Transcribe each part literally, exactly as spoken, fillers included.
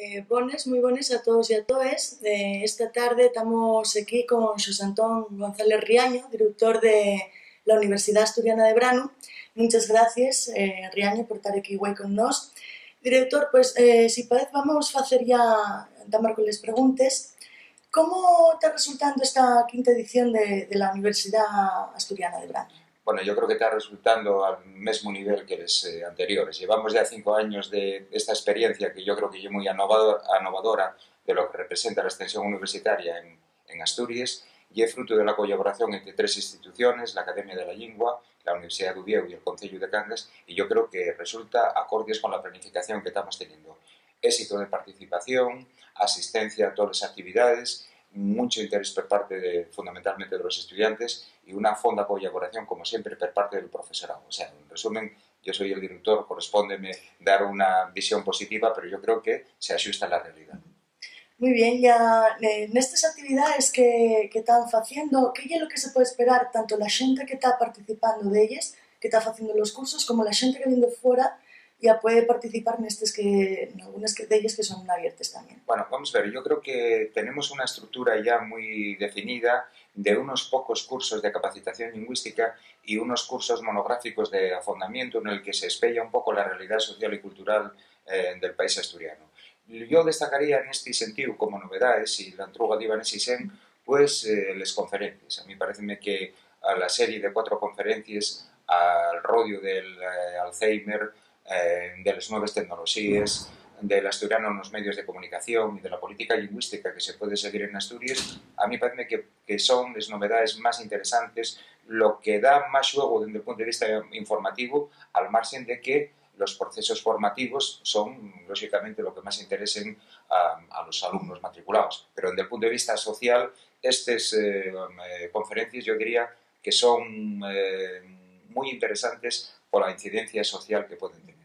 Eh, bones, mui bones a toos y a toes. Eh, esta tarde tamos equí con Xosé Antón González Riaño, director de la Universidá Asturiana de Branu. Munches gracies, eh, Riaño, por tar equí güei con nós. Director, pues, eh, si paez, vamos facer ya, entamar con les preguntes. ¿Cómo ta resultando esta quinta edición de, de la Universidá Asturiana de Branu? Bueno, yo creo que ta resultando al mesmu nivel que les, eh, anteriores. Llevamos ya cinco años de esta experiencia que yo creo que ye mui anovador-, anovadora de lo que representa la extensión universitaria en, en Asturies. Ye fruto de la collaboración entre tres instituciones, la Academia de la Llingua, la Universidá d'Uviéu y el Concellu de Cangas, y yo creo que resulta acordies con la planificación que tamos teniendo. Éxito de participación, asistencia a toles actividades, muncho interés per parte de, fundamentalmente de los estudiantes, y una fonda collaboración, como siempre, per parte del profesorado. O sea, en resumen, yo soy el director, correspóndeme dar una visión positiva, pero yo creo que se axusta a la realidad. Mui bien, ya, eh, nestes actividades que, que tán faciendo, ¿qué ye lo que se puede esperar tanto la xente que ta participando d'elles, que ta faciendo los cursos, como la xente que vien de fuera ya puede participar nestes que, en algunes que, d'elles que son abiertes también? Bueno, vamos a ver, yo creo que tenemos una estructura ya muy definida de unos pocos cursos de capacitación lingüística y unos cursos monográficos de afondamiento en el que se espeya un poco la realidad social y cultural, eh, del país asturiano. Yo destacaría nesti sentíu como novedaes, y la entruga diba nesi sen, pues, eh, les conferencies. A mí paréceme que a la serie de cuatro conferencies al rodiu del, eh, Alzheimer, eh, de les nueves tecnoloxíes, del asturiano nos medios de comunicación y de la política lingüística que se puede seguir en Asturies, a mí paréceme que, que son les novedaes más interesantes, lo que da más xuego dende el punto de vista informativo, al marxen de que los procesos formativos son, lóxicamente, lo que más interesen a, a los alumnos matriculaos. Pero, dende el punto de vista social, estes, eh, eh, conferencies, yo diría que son, eh, mui interesantes pola incidencia social que pueden tener.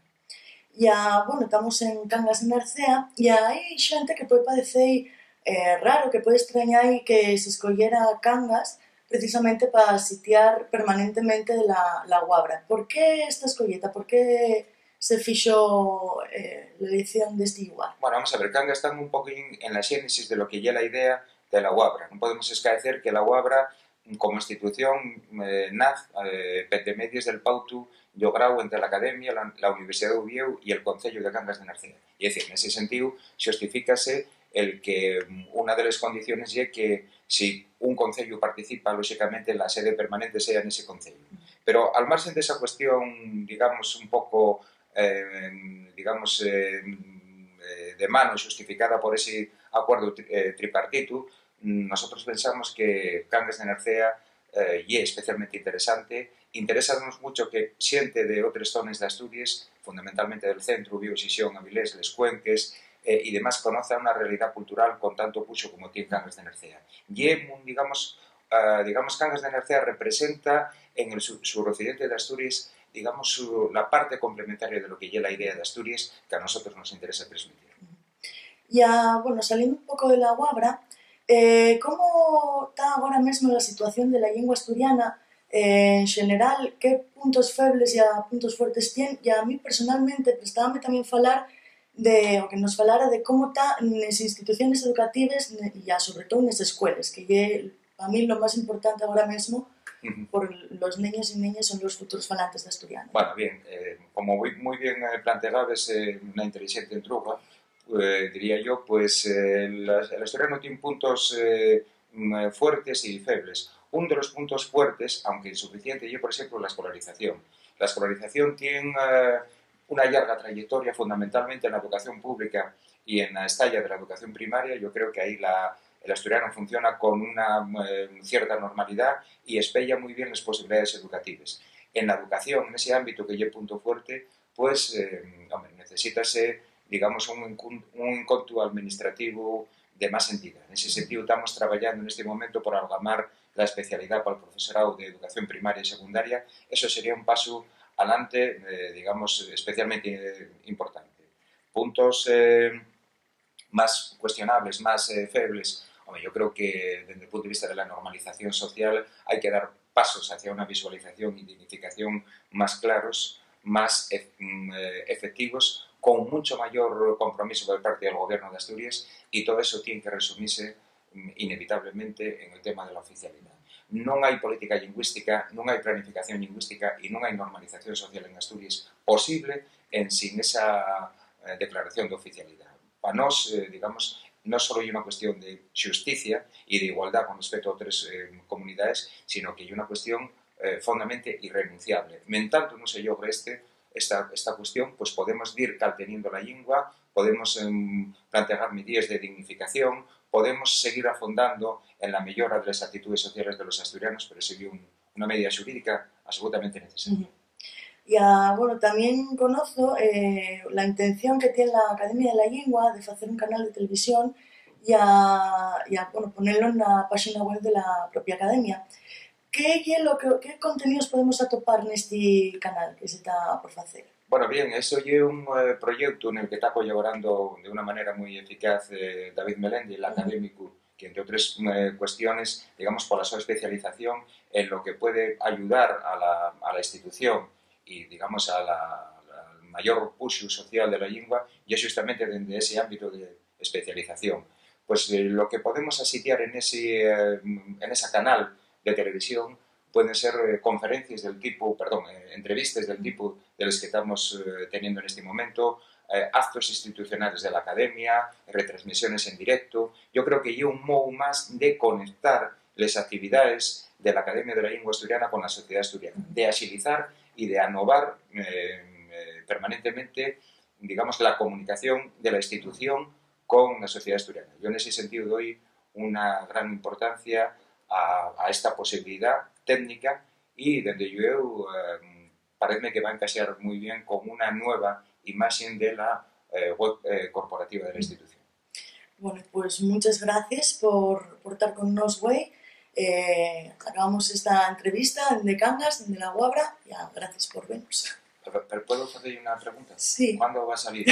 Ya, bueno, tamos en Cangas de Narcea, y hai xente que puede parecer, eh, raro, que puede estrañar que se escoyera Cangas precisamente pa sitiar permanentemente la, la guabra. ¿Por qué esta escoyeta? ¿Por qué se fixo, eh, la elección d'esti llugar? Bueno, vamos a ver, Cangas está un poquín en la xénesis de lo que ye la idea de la guabra. Non podemos escaecer que la guabra, como institución, eh, naz, eh, pente medies del pautu llograo entre la Academia, la, la Universidá d'Uviéu y el Concellu de Cangas de Narcea. Y, es decir, nesi sentíu, xustifícase el que, mm, una de les condiciones ye que si un concellu participa, lóxicamente, la sede permanente sea nesi concellu. Pero, al marxen d'esa cuestión, digamos, un poco, eh, digamos, eh, eh, de mano, xustificada por ese acuerdo tri-, eh, tripartitu, mm, nosotros pensamos que Cangas de Narcea, eh, ye especialmente interesante. Interésanos mucho que xente de otres zones d'Asturies, fundamentalmente del centru, Viu, Xixón, Avilés, les Cuenques, eh, y demás, conoza una realidá cultural con tanto puxo como tien Cangas de Narcea. Ye, mm, digamos, ah, digamos, Cangas de Narcea representa en el su-, suroccidente de Asturies, digamos, su-, la parte complementaria de lo que ye la idea de Asturies que a nosotros nos interesa transmitir. Ya, bueno, saliendo un poco de la guabra, eh, ¿cómo ta agora mesmo la situación de la llingua asturiana, eh, en xeneral? ¿Qué puntos febles ya puntos fuertes tien? Y a mí, personalmente, prestábame también falar de, o que nos falara de cómo ta nes instituciones educatives, ne-, ya sobre todo nes escueles, que ye pa mí lo más importante agora mesmo, Ujú. Por los neños y neñas son los futuros falantes d'asturianu. Bueno, bien, eh, como mui, mui bien, eh, plantegabes, eh, una intelixente entruga, eh, diría yo, pues, eh, la, el asturianu tien puntos, eh, mm, fuertes y febles. Un de los puntos fuertes, aunque insuficiente, ye, por exemplo, la escolarización. La escolarización tien, eh, una llarga trayectoria fundamentalmente en la educación pública y en la estaya de la educación primaria. Yo creo que ahí la, el asturiano funciona con una, eh, cierta normalidad y espeya mui bien les posibilidaes educatives. En la educación, en ese ámbito que ye punto fuerte, pues, eh, hombre, necesítase, digamos, un encun-, un encontu administrativo de más entidá. En ese sentido, estamos trabajando en este momento por algamar la especialidad para el profesorado de educación primaria y secundaria. Eso sería un paso adelante, eh, digamos, especialmente, eh, importante. Puntos, eh, más cuestionables, más, eh, febles, home, yo creo que desde el punto de vista de la normalización social hay que dar pasos hacia una visualización y dignificación más claros más ef-, mm, eh, efectivos, con mucho mayor compromiso por parte del Gobierno de Asturias, y todo eso tiene que resumirse, mm, inevitablemente en el tema de la oficialidad. Non hai política lingüística, non hai planificación lingüística y non hai normalización social en Asturias posible en sin esa, eh, declaración de oficialidad. Pa nós, eh, digamos, non solo é unha cuestión de xusticia y de igualdad con respecto a otras, eh, comunidades, sino que é unha cuestión, eh, fondamente irrenunciable. Mentanto non se logre este, esta, esta cuestión, pues podemos dir calteniendo la llingua, podemos, em, plantear medidas de dignificación, podemos seguir afondando en la mejora de las actitudes sociales de los asturianos, pero sería un, una medida xurídica absolutamente necesaria. Ujú. Ya, bueno, también conozco, eh, la intención que tiene la Academia de la Lengua de hacer un canal de televisión y a, y a, bueno, ponerlo en la página web de la propia Academia. ¿Qué ye lo que, qué contenidos podemos atopar nesti canal que se ta por facer? Bueno, bien, eso ye un, eh, proyecto en el que está colaborando de una manera muy eficaz, eh, David Melendi, el, ujú, académico, que, entre otras, eh, cuestiones, digamos, por la su especialización en lo que puede ayudar a la, a la institución y, digamos, a la, al mayor puxu social de la lengua, y es justamente desde ese ámbito de especialización. Pues, eh, lo que podemos asitiar en ese, eh, en esa canal de televisión pueden ser, eh, conferencias del tipo, perdón, eh, entrevistas del tipo de los que estamos, eh, teniendo en este momento, eh, actos institucionales de la academia, retransmisiones en directo. Yo creo que ye un modo más de conectar las actividades de la Academia de la Lengua Asturiana con la sociedad asturiana, de agilizar y de anovar, eh, eh, permanentemente, digamos, la comunicación de la institución con la sociedad asturiana. Yo, en ese sentido, doy una gran importancia a, a esta posibilidad técnica y, dende llueu, eh, paréceme que va a encaxar muy bien con una nueva imagen de la, eh, web, eh, corporativa de la institución. Bueno, pues muchas gracias por, por tar con nos güei. Eh, acabamos esta entrevista dende Cangas, dende La Guabra. Ya, gracias por vernos. Pero, pero, ¿puedo hacer una pregunta? Sí. ¿Cuándo va a salir?